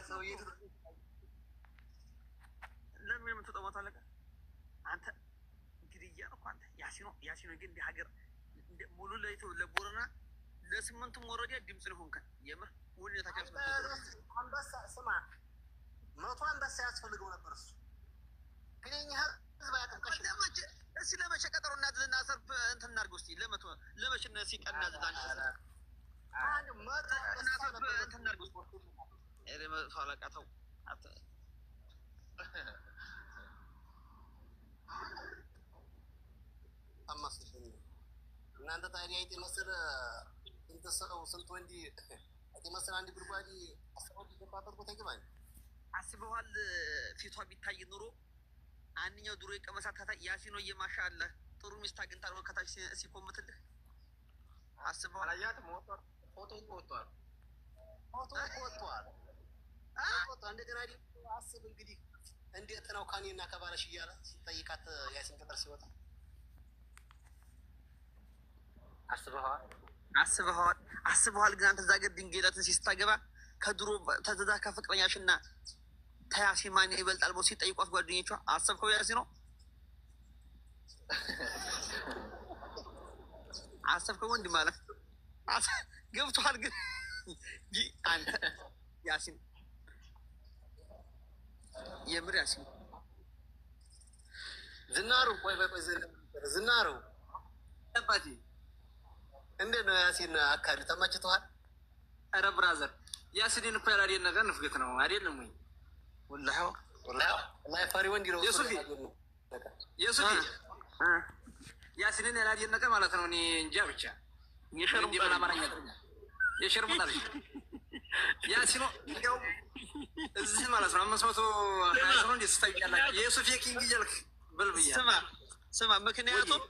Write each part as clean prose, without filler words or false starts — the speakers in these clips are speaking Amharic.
ሰውዬ ለምን የምትወጣው መቶ አለቃ አንተ ግድያ ነው እኮ አንተ። ያሲኖ ያሲኖ ግን እንደ ሀገር ሙሉ ለኢትዮ ለቦረና ለስምንቱም ወረዳ ድምፅ ነው ሆንከን። የምር ወኔታችን አንበሳ ስማ፣ 100 አንበሳ ያስፈልገው ነበር እሱ ግን የእኛ ህዝብ አያውቅም። ቀሽ እስኪ ለመቼ ቀጠሮ እናድርግና ሰርፍ እንትን እናድርገው እስኪ ለመቶ ለመቼ ሲቀን እናድርግ አንድ 100 አንበሳ ነበር እንትን እናድርገው እስኪ። ኧረ መቶ አለቃ ተው እናንተ ታዲያ አይጥ መሰለ ስንት ሰው ስንት ወንድ አይጥ መሰለ አንድ ጉድጓድ 10 ወንድ ገባበት ቦታ ይገባል። አስበዋል። ፊቷ ቢታይ ኑሮ አንኛው ድሮ የቀመሳት ታታ ያሲኖ እየማሻአላ ጥሩ ሚስት አግኝታ ነው ከታች ሲኮምትልህ አስበዋል። አላያትም? ፎቶ እኮ ወጥቷል። ፎቶ እኮ ወጥቷል። እንደገና አስብ እንግዲህ እንዴት ነው ከእኔና ከባለሽ እያለ ሲጠይቃት ያሲን ቅጥር ሲወጣ አስበኸዋል? አስበኸዋል? አስበኸዋል። ግን አንተ እዛ ሀገር ድንግላትን ሲስታገባ ከድሮ ተዛ ከፍቅረኛሽና ተያሲን ማን ይበልጣል ብሎ ሲጠይቋት ጓደኞቿ አሰብከው? ያሲን ነው አሰብከው? ወንድ ማለት ገብቶሃል። ግን አንተ ያሲን የምር ያሲን ዝናሩ ቆይ ቆይ ዝናሩ አባቴ እንዴት ነው ያሲን አካባቢ ተመችቶሃል? ኧረ brother ያሲንን እኮ ያላደነቀ ንፍገት ነው አይደለም ወይ? ወላሂ ወላሂ ፈሪ ወንድ ነው የሱፊ የሱፊ ያሲንን ያላደነቀ ማለት ነው። እኔ እንጃ ብቻ የሸርሙጣ አማርኛ የሸርሙጣ ልጅ ያሲኖ እንዲያውም እዚህ ማለት ነው 520 ሰው እንዴ ስታዩ ያላችሁ የሱፊ king እያልክ ብል ብያለሁ። ስማ ስማ፣ ምክንያቱም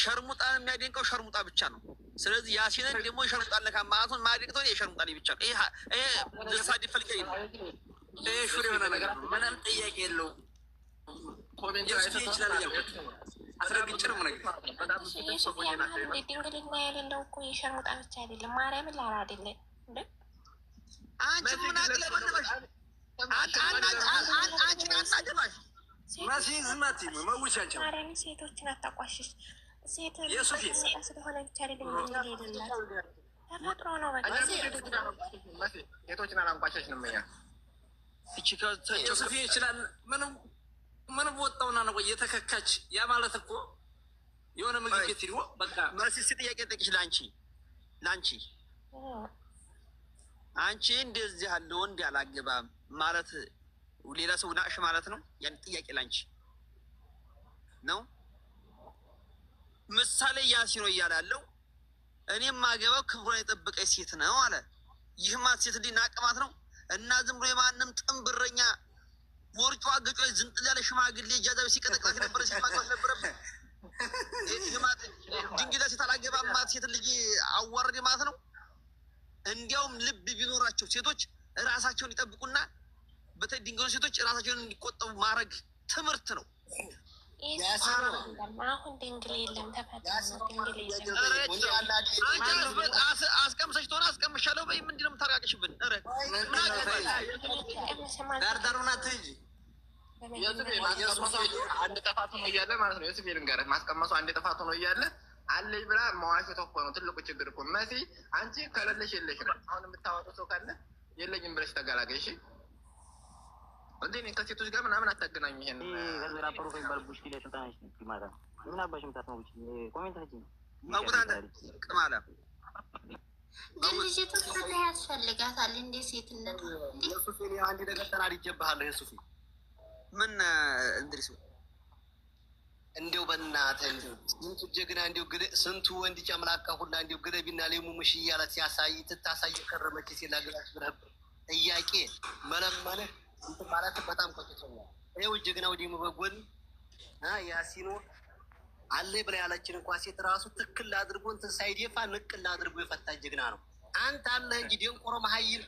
ሸርሙጣን የሚያደንቀው ሸርሙጣ ብቻ ነው። ስለዚህ ያሲንን ደግሞ የሸርሙጣ ለካ ማለቱን ማያደንቀው የሸርሙጣ ብቻ ነው። ይሄ ይሄ ልሳድ ይፈልገኝ ነው። ይሄ sure የሆነ ነገር ነው። ምንም ጥያቄ የለውም። comment የሱፊ ይችላል እያልኩት አስረግጬ ነው የምነግርህ። የሱፊ ድንግልና የሌለው እኮ የሸርሙጣ ብቻ አይደለም። ማርያምን ላላ አይደለም እንዴ አንቺ ምን አቅለበለበሽ? አንቺን አናገባሽ መሲ ዝም አትይም፣ መውቻቸው ማርያምን ሴቶችን አታቋሽሽ። ሴት የሱፊ ስለሆነ ብቻ አይደለም ድንግል የሌላት ተፈጥሮ ነው። በቃ ሴቶችን አላንቋሸሽንም እኛ። የሱፊ ይችላል። ምንም ምንም ወጣውና ነው የተከካች። ያ ማለት እኮ የሆነ ምግብ ቤት ሂዶ በቃ መሲ እስኪ ጥያቄ ጠቅሽ ለአንቺ ለአንቺ አንቺ እንደዚህ ያለ ወንድ ያላገባም ማለት ሌላ ሰው ናቅሽ ማለት ነው። ያን ጥያቄ ላንቺ ነው። ምሳሌ ያሲኖ እያለ ያለው እኔም ማገባው ክብሯን የጠበቀች ሴት ነው አለ። ይህ ማለት ሴት እንዲህ ናቅማት ነው እና ዝም ብሎ የማንም ጥንብረኛ ቦርጯ ገጯ ዝንጥል ያለ ሽማግሌ እጃዛቢ ሲቀጠቅጣት ነበረ ሲማግባት ነበረበት። ድንግላ ሴት አላገባም ማለት ሴት ልጅ አዋረደ ማለት ነው። እንዲያውም ልብ ቢኖራቸው ሴቶች ራሳቸውን ይጠብቁና በተለይ ድንግሎች ሴቶች ራሳቸውን እንዲቆጠቡ ማድረግ ትምህርት ነው። አሁን ድንግል የለም፣ ተፈጥሮ ነው። ድንግል የለም። አስቀምሰሽ ትሆነ አስቀምሻለሁ በይ። ምንድን ነው የምታረጋግሽብን? ኧረ ምን አገባሽ? ዳርዳሩን አትሂጂ። የሱፌ አንድ ጥፋቱ ነው እያለ ማለት ነው። የሱፌ ልንገርህ፣ ማስቀመሱ አንድ ጥፋቱ ነው እያለ አለኝ ብላ መዋሸቷ እኮ ነው ትልቁ ችግር እኮ። መሲ አንቺ ከሌለሽ የለሽ ነው። አሁን የምታወጡ ሰው ካለ የለኝም ብለሽ ተገላገይ። እሺ እንዴ እኔ ከሴቶች ጋር ምናምን አታገናኙ። ይሄን ቅማላ ግን ልጅቱ ፍትህ ያስፈልጋታል። እንደ ሴትነቷ የሱፊ እኔ አንድ ነገር ተናድጄብሃለሁ። የሱፊ ምን እንድሪስ እንደው በእናትህ እንደው ስንቱ ጀግና እንደው ስንቱ ወንድ ጨምላቃ ሁላ እንደው ግለቢና ሌሙምሽ እያለ ሲያሳይ ትታሳይ የከረመች ሴት ላገባች ብለህ ጥያቄ መለመንህ እንትን ማለት በጣም ቆጭቶኛል። ይኸው ጀግናው ደግሞ በጎን ያሲኖ አለ ብላ ያለችን እንኳ ሴት ራሱ ትክል አድርጎ እንትን ሳይደፋ ንቅል አድርጎ የፈታ ጀግና ነው። አንተ አለህ እንጂ ደንቆሮ መሀይም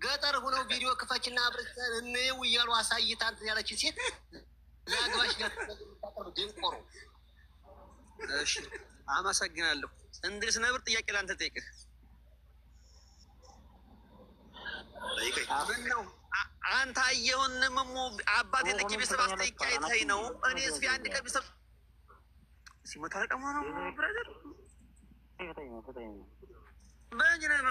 ገጠር ሆነው ቪዲዮ ክፈችና አብረን እንየው እያሉ አሳይታ እንትን ያለችን ሴት ለአግባሽ ደንቆሮ። እሺ አመሰግናለሁ። እንድሪስ ነብር ጥያቄ ላንተ ጠይቅህ። ጠይቀኝ። ነው አንተ አየሁን ምሙ አባቴ ልክ ቤተሰብ አስጠይቄ አይተኸኝ ነው። እኔ እስኪ አንድ ቀን ቤተሰብ ሲሞት አለቀ ነው ብራዘር።